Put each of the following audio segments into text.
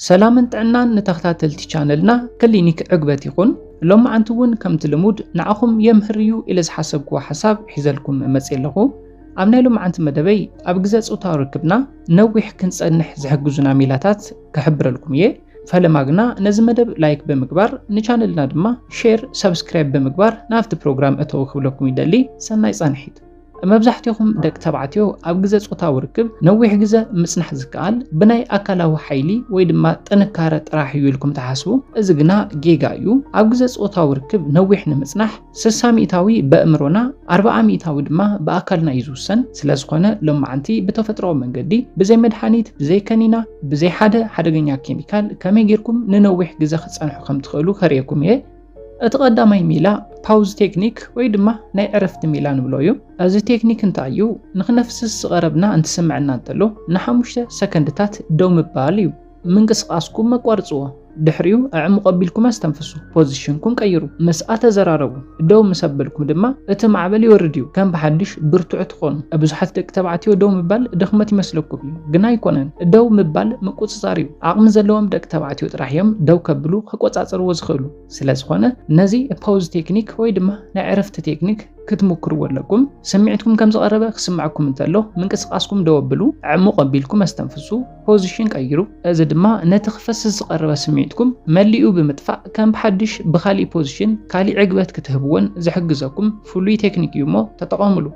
ሰላምን ጥዕናን ንተኸታተልቲ ቻነልና ክሊኒክ ዕግበት ይኹን። ሎማዓንቲ እውን ከምቲ ልሙድ ንዓኹም የምህር እዩ ኢለ ዝሓሰብክዎ ሓሳብ ሒዘልኩም መፅእ ኣለኹ። ኣብ ናይ ሎማዓንቲ መደበይ ኣብ ግዘ ፆታዊ ርክብና ነዊሕ ክንፀንሕ ዝሕግዙና ሜላታት ክሕብረልኩም እየ። ፈለማ ግና ነዚ መደብ ላይክ ብምግባር ንቻነልና ድማ ሼር፣ ሰብስክራይብ ብምግባር ናብቲ ፕሮግራም እተው ክብለኩም ይደሊ። ሰናይ ፃንሒት። መብዛሕትኹም ደቂ ተባዕትዮ ኣብ ግዘ ፆታዊ ርክብ ነዊሕ ግዘ ምፅናሕ ዝከኣል ብናይ ኣካላዊ ሓይሊ ወይ ድማ ጥንካረ ጥራሕ እዩ ኢልኩም ትሓስቡ። እዚ ግና ጌጋ እዩ። ኣብ ግዘ ፆታዊ ርክብ ነዊሕ ንምፅናሕ ስሳ ሚእታዊ በእምሮና፣ ኣርብዓ ሚእታዊ ድማ ብኣካልና እዩ ዝውሰን። ስለ ዝኾነ ሎማዓንቲ ብተፈጥሮኣዊ መንገዲ ብዘይ መድሓኒት፣ ብዘይ ከኒና፣ ብዘይ ሓደ ሓደገኛ ኬሚካል ከመይ ጌርኩም ንነዊሕ ግዘ ክትፀንሑ ከም ትኽእሉ ከርእየኩም እየ። እቲ ቀዳማይ ሜላ ፓውዝ ቴክኒክ ወይ ድማ ናይ ዕረፍቲ ሜላ ንብሎ እዩ። እዚ ቴክኒክ እንታይ እዩ? ንክነፍስስ ዝቐረብና እንትስምዐና እንተሎ ንሓሙሽተ ሰከንድታት ደው ምባል እዩ። ምንቅስቓስኩም መቋርፅዎ። ድሕሪኡ ኣዕሙቕ ኣቢልኩም ኣስተንፍሱ። ፖዚሽንኩም ቀይሩ። ምስኣ ተዘራረቡ። ደው ምስ ኣበልኩም ድማ እቲ ማዕበል ይወርድ እዩ። ከም ብሓድሽ ብርቱዕ ትኾኑ። ብዙሓት ደቂ ተባዕትዮ ደው ምባል ድኽመት ይመስለኩም እዩ፣ ግን ኣይኮነን። ደው ምባል ምቁጽጻር እዩ። ዓቕሚ ዘለዎም ደቂ ተባዕትዮ ጥራሕ እዮም ደው ከብሉ ክቆጻጸርዎ ዝኽእሉ። ስለ ዝኾነ ነዚ ፓውዝ ቴክኒክ ወይ ድማ ናይ ዕረፍቲ ቴክኒክ ክትምክርዎ ኣለኩም። ስምዒትኩም ከም ዝቐረበ ክስምዐኩም እንተሎ ምንቅስቓስኩም ደው ኣብሉ፣ ዕሙቕ ኣቢልኩም ኣስተንፍሱ፣ ፖዚሽን ቀይሩ። እዚ ድማ ነቲ ክፈስስ ዝቐረበ ስምዒትኩም መሊኡ ብምጥፋእ ከም ብሓድሽ ብኻሊእ ፖዚሽን ካሊእ ዕግበት ክትህብዎን ዝሕግዘኩም ፍሉይ ቴክኒክ እዩ እሞ ተጠቐምሉ።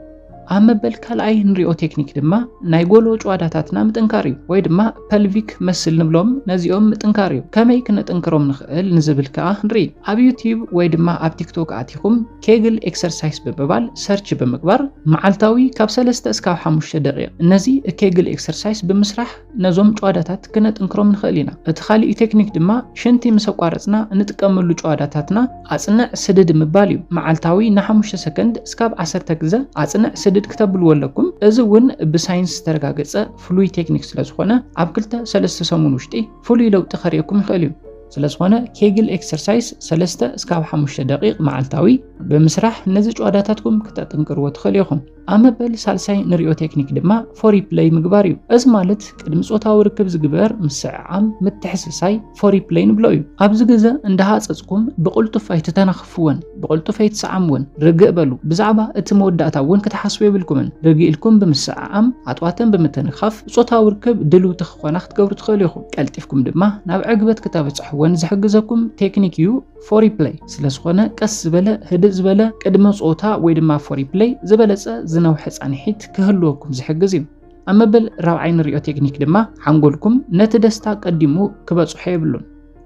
ኣብ መበል ካልኣይ ንሪኦ ቴክኒክ ድማ ናይ ጎሎ ጭዋዳታትና ምጥንካር እዩ፣ ወይ ድማ ፐልቪክ መስል ንብሎም ነዚኦም ምጥንካር እዩ። ከመይ ክነጥንክሮም ንኽእል ንዝብል ከኣ ንርኢ። ኣብ ዩቲዩብ ወይ ድማ ኣብ ቲክቶክ ኣቲኹም ኬግል ኤክሰርሳይስ ብምባል ሰርች ብምግባር መዓልታዊ ካብ ሰለስተ እስካብ ሓሙሽተ ደቂቕ ነዚ ኬግል ኤክሰርሳይስ ብምስራሕ ነዞም ጭዋዳታት ክነጥንክሮም ንኽእል ኢና። እቲ ካሊእ ቴክኒክ ድማ ሽንቲ ምስ ኣቋረጽና እንጥቀመሉ ጭዋዳታትና ኣጽንዕ ስድድ ምባል እዩ። መዓልታዊ ንሓሙሽተ ሰከንድ እስካብ ዓሰርተ ግዘ ኣጽንዕ ስድድ ክተብልዎ ኣለኩም። እዚ እውን ብሳይንስ ዝተረጋገጸ ፍሉይ ቴክኒክ ስለ ዝኾነ ኣብ ክልተ ሰለስተ ሰሙን ውሽጢ ፍሉይ ለውጢ ከርእየኩም ይኽእል እዩ። ስለ ዝኾነ ኬግል ኤክሰርሳይስ ሰለስተ እስካብ ሓሙሽተ ደቂቕ መዓልታዊ ብምስራሕ ነዚ ጭዋዳታትኩም ክተጥንክርዎ ትኽእሉ ኢኹም። ኣብ መበል ሳልሳይ ንሪኦ ቴክኒክ ድማ ፎሪፕለይ ምግባር እዩ። እዚ ማለት ቅድሚ ጾታዊ ርክብ ዝግበር ምስዕዓም፣ ምትሕስሳይ፣ ፎሪፕለይ ንብሎ እዩ። ኣብዚ ግዘ እንዳሃጸጽኩም ብቕልጡፍ ኣይትተናኽፍወን፣ ብቕልጡፍ ኣይትሰዓምወን። ርግእ በሉ። ብዛዕባ እቲ መወዳእታ እውን ክትሓስቡ የብልኩምን። ርግእ ኢልኩም ብምስዕዓም፣ ኣጥዋተን ብምትንኻፍ፣ ጾታዊ ርክብ ድልውቲ ክኾና ክትገብሩ ትኽእሉ ኢኹም። ቀልጢፍኩም ድማ ናብ ዕግበት ክተበጽሕወን ዝሕግዘኩም ቴክኒክ እዩ ፎሪፕለይ። ስለ ዝኾነ ቀስ ዝበለ፣ ህድእ ዝበለ ቅድመ ጾታ ወይ ድማ ፎሪፕለይ ዝበለጸ ዝነውሐ ጻንሒት ክህልወኩም ዝሕግዝ እዩ። ኣብ መበል ራብዓይ ንሪኦ ቴክኒክ ድማ ሓንጎልኩም ነቲ ደስታ ቀዲሙ ክበጽሖ የብሉን።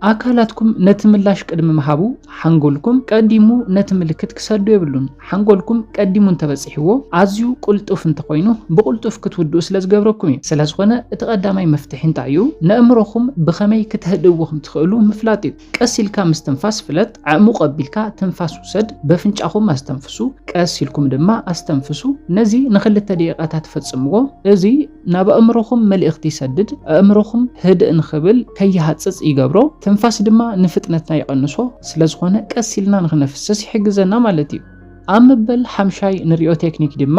ኣካላትኩም ነቲ ምላሽ ቅድሚ ምሃቡ ሓንጎልኩም ቀዲሙ ነቲ ምልክት ክሰዶ የብሉን። ሓንጎልኩም ቀዲሙ እንተበጺሕዎ ኣዝዩ ቅልጡፍ እንተኾይኑ ብቕልጡፍ ክትውድኡ ስለ ዝገብረኩም እዩ። ስለ ዝኾነ እቲ ቀዳማይ መፍትሒ እንታይ እዩ? ነእምሮኹም ብኸመይ ክትህድእዎ ከም ትኽእሉ ምፍላጥ እዩ። ቀስ ኢልካ ምስትንፋስ ፍለጥ። ኣዕሙቕ ኣቢልካ ትንፋስ ውሰድ። በፍንጫኹም ኣስተንፍሱ። ቀስ ኢልኩም ድማ ኣስተንፍሱ። ነዚ ንኽልተ ደቂቓታት ፈጽምዎ። እዚ ናብ ኣእምሮኹም መልእኽቲ ይሰድድ። ኣእምሮኹም ህድእ ንኽብል ከይሃጽጽ ይገብሮ። ትንፋስ ድማ ንፍጥነትና ይቐንሶ። ስለ ዝኾነ ቀስ ኢልና ንኽነፍስስ ይሕግዘና ማለት እዩ። ኣብ መበል ሓምሻይ ንሪኦ ቴክኒክ ድማ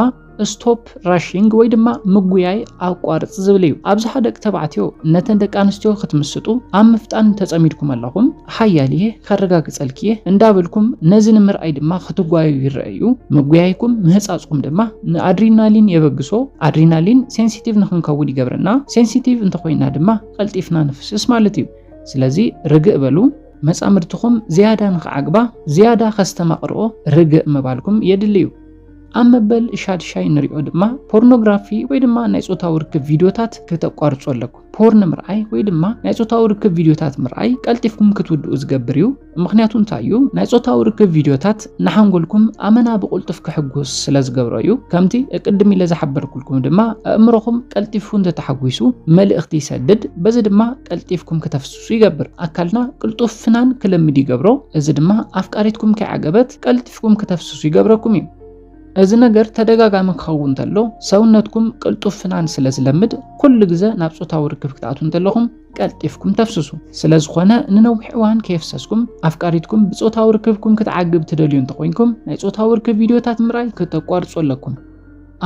ስቶፕ ራሺንግ ወይ ድማ ምጉያይ ኣቋርጽ ዝብል እዩ። ኣብዝሓ ደቂ ተባዕትዮ ነተን ደቂ ኣንስትዮ ክትምስጡ ኣብ ምፍጣን ተጸሚድኩም ኣለኹም። ሓያል እየ፣ ከረጋግጸልኪ እየ እንዳበልኩም ነዚ ንምርኣይ ድማ ክትጓዩ ይረኣዩ። ምጉያይኩም ምህጻጽኩም ድማ ንኣድሪናሊን የበግሶ። ኣድሪናሊን ሴንሲቲቭ ንኽንከውን ይገብረና። ሴንሲቲቭ እንተኾይና ድማ ቀልጢፍና ንፍስስ ማለት እዩ። ስለዚ ርግእ በሉ። መጻምድትኹም ዝያዳ ንኽዓግባ፣ ዝያዳ ከስተማቕርኦ ርግእ ምባልኩም የድሊ እዩ። ኣብ መበል ሻድሻይ ንሪኦ ድማ ፖርኖግራፊ ወይ ድማ ናይ ጾታዊ ርክብ ቪድዮታት ክተቋርጹ ኣለኩም። ፖርን ምርኣይ ወይ ድማ ናይ ጾታዊ ርክብ ቪድዮታት ምርኣይ ቀልጢፍኩም ክትውድኡ ዝገብር እዩ። ምኽንያቱ እንታይ እዩ? ናይ ጾታዊ ርክብ ቪድዮታት ንሓንጎልኩም ኣመና ብቕልጡፍ ክሕጉስ ስለ ዝገብሮ እዩ። ከምቲ ቅድም ኢለ ዝሓበርኩልኩም ድማ ኣእምሮኹም ቀልጢፉ እንተተሓጒሱ መልእኽቲ ይሰድድ፣ በዚ ድማ ቀልጢፍኩም ከተፍስሱ ይገብር። ኣካልና ቅልጡፍ ፍናን ክለምድ ይገብሮ። እዚ ድማ ኣፍቃሪትኩም ከይዓገበት ቀልጢፍኩም ከተፍስሱ ይገብረኩም እዩ። እዚ ነገር ተደጋጋሚ ክኸውን እንተሎ ሰውነትኩም ቅልጡፍ ፍናን ስለ ዝለምድ ኩሉ ግዘ ናብ ጾታዊ ርክብ ክትኣትዉ እንተለኹም ቀልጢፍኩም ተፍስሱ። ስለ ዝኾነ ንነዊሕ እዋን ከየፍሰስኩም ኣፍቃሪትኩም ብጾታዊ ርክብኩም ክትዓግብ ትደልዩ እንተኾይንኩም ናይ ጾታዊ ርክብ ቪድዮታት ምርኣይ ክተቋርጹ ኣለኩም።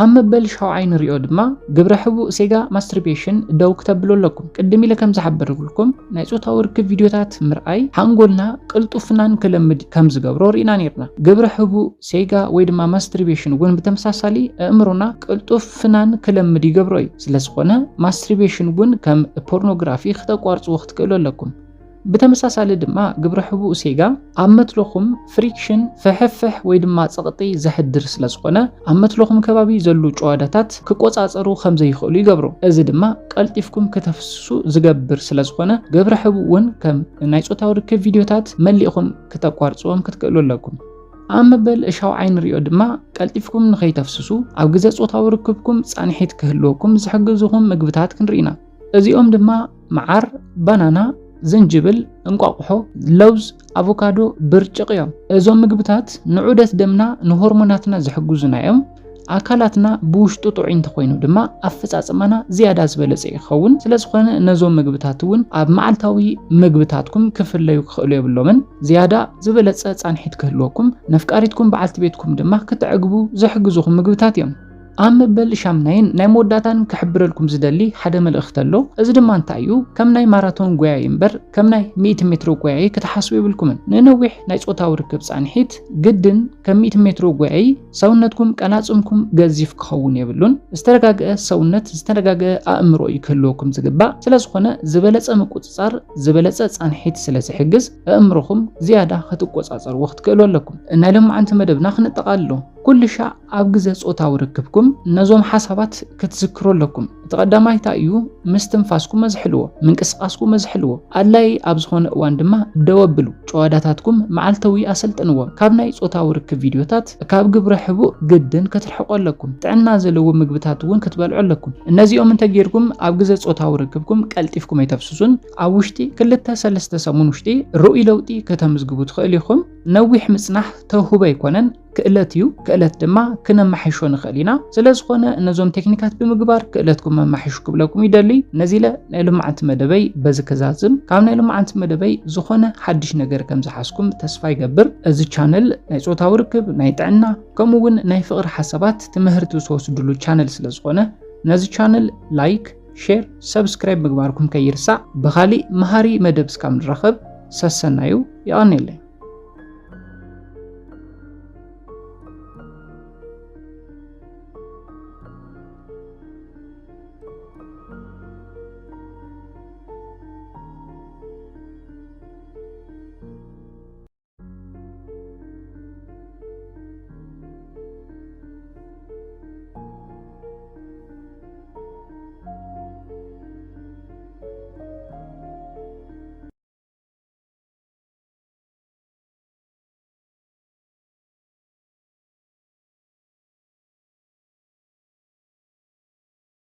ኣብ መበል ሻውዓይ ንሪኦ ድማ ግብረ ሕቡእ ሴጋ ማስትርቤሽን ደው ክተብሉ ኣለኩም። ቅድም ኢለ ከም ዝሓበርኩልኩም ናይ ጾታዊ ርክብ ቪድዮታት ምርኣይ ሓንጎልና ቅልጡፍናን ክለምድ ከም ዝገብሮ ርኢና ነርና። ግብረ ሕቡእ ሴጋ ወይ ድማ ማስትርቤሽን እውን ብተመሳሳሊ ኣእምሮና ቅልጡፍናን ክለምድ ይገብሮ እዩ። ስለ ዝኾነ ማስትርቤሽን እውን ከም ፖርኖግራፊ ክተቋርጽዎ ክትክእሉ ኣለኩም። ብተመሳሳሊ ድማ ግብረ ሕቡእ ሴጋ ኣብ መትለኹም ፍሪክሽን፣ ፍሕፍሕ ወይ ድማ ጸቕጢ ዘሕድር ስለ ዝኾነ ኣብ መትለኹም ከባቢ ዘሉ ጨዋዳታት ክቆጻጸሩ ከም ዘይኽእሉ ይገብሮ። እዚ ድማ ቀልጢፍኩም ከተፍስሱ ዝገብር ስለ ዝኾነ ግብረ ሕቡእ እውን ከም ናይ ጾታዊ ርክብ ቪድዮታት መሊእኹም ክተቋርጽዎም ክትክእሉ ኣለኩም። ኣብ መበል ሻውዓይ ንሪኦ ድማ ቀልጢፍኩም ንኸይተፍስሱ ኣብ ግዜ ጾታዊ ርክብኩም ጻንሒት ክህልወኩም ዝሕግዙኹም ምግብታት ክንርኢና። እዚኦም ድማ መዓር፣ ባናና፣ ዝንጅብል፣ እንቋቑሖ፣ ለውዝ፣ ኣቮካዶ፣ ብርጭቕ እዮም። እዞም ምግብታት ንዑደት ደምና ንሆርሞናትና ዝሕግዙና እዮም። ኣካላትና ብውሽጡ ጥዑይ እንተኾይኑ ድማ ኣፈጻጽማና ዝያዳ ዝበለጸ ይኸውን። ስለ ዝኾነ ነዞም ምግብታት እውን ኣብ መዓልታዊ ምግብታትኩም ክፍለዩ ክኽእሉ የብሎምን። ዝያዳ ዝበለጸ ጻንሒት ክህልወኩም፣ ነፍቃሪትኩም በዓልቲ ቤትኩም ድማ ክትዕግቡ ዝሕግዙኹም ምግብታት እዮም። ኣብ መበል ሻምናይን ናይ መወዳእታን ክሕብረልኩም ዝደሊ ሓደ መልእኽቲ ኣሎ። እዚ ድማ እንታይ እዩ? ከም ናይ ማራቶን ጎያይ እምበር ከም ናይ ሚእቲ ሜትሮ ጎያይ ክትሓስቡ የብልኩምን። ንነዊሕ ናይ ጾታዊ ርክብ ጻንሒት ግድን ከም ሚእቲ ሜትሮ ጎያይ ሰውነትኩም ቀላጽምኩም ገዚፍ ክኸውን የብሉን። ዝተረጋገአ ሰውነት ዝተረጋገአ ኣእምሮ እዩ ክህልወኩም ዝግባእ። ስለ ዝኾነ ዝበለጸ ምቁጽጻር ዝበለጸ ጻንሒት ስለ ዝሕግዝ ኣእምሮኹም ዝያዳ ክትቆጻጸርዎ ክትክእሉ ኣለኩም። ናይ ሎማዓንቲ መደብና ክንጠቓልሎ። ኩሉ ሻዕ ኣብ ግዜ ጾታዊ ርክብኩም ነዞም ሓሳባት ክትዝክሩ ኣለኩም። እቲ ቀዳማይ እንታይ እዩ? ምስትንፋስኩም መዝሕልዎ፣ ምንቅስቓስኩም መዝሕልዎ። ኣድላዪ ኣብ ዝኾነ እዋን ድማ ደው ኣብሉ። ጨዋዳታትኩም መዓልታዊ ኣሰልጥንዎም። ካብ ናይ ጾታዊ ርክብ ቪድዮታት፣ ካብ ግብረ ሕቡእ ግድን ክትርሕቁ ኣለኩም። ጥዕና ዘለዎ ምግብታት እውን ክትበልዑ ኣለኩም። እነዚኦም እንተጌርኩም ኣብ ግዜ ጾታዊ ርክብኩም ቀልጢፍኩም ኣይተፍስሱን። ኣብ ውሽጢ ክልተ ሰለስተ ሰሙን ውሽጢ ርኡይ ለውጢ ከተምዝግቡ ትኽእሉ ኢኹም። ነዊሕ ምጽናሕ ተውህቦ ኣይኮነን፣ ክእለት እዩ። ክእለት ድማ ክነማሕሾ ንኽእል ኢና። ስለ ዝኾነ ነዞም ቴክኒካት ብምግባር ክእለትኩም መማሕሹ ክብለኩም ይደሊ። ነዚ ኢለ ናይ ሎማዓንቲ መደበይ በዚ ክዛዝም። ካብ ናይ ሎማዓንቲ መደበይ ዝኾነ ሓድሽ ነገር ከም ዝሓዝኩም ተስፋ ይገብር። እዚ ቻነል ናይ ጾታዊ ርክብ፣ ናይ ጥዕና፣ ከምኡ እውን ናይ ፍቕሪ ሓሳባት ትምህርቲ ዝወስድሉ ቻነል ስለ ዝኾነ ነዚ ቻነል ላይክ፣ ሼር፣ ሰብስክራይብ ምግባርኩም ከይርሳዕ። ብኻሊእ መሃሪ መደብ እስካብ ንራኸብ ሰሰናዩ፣ የቐንየለይ።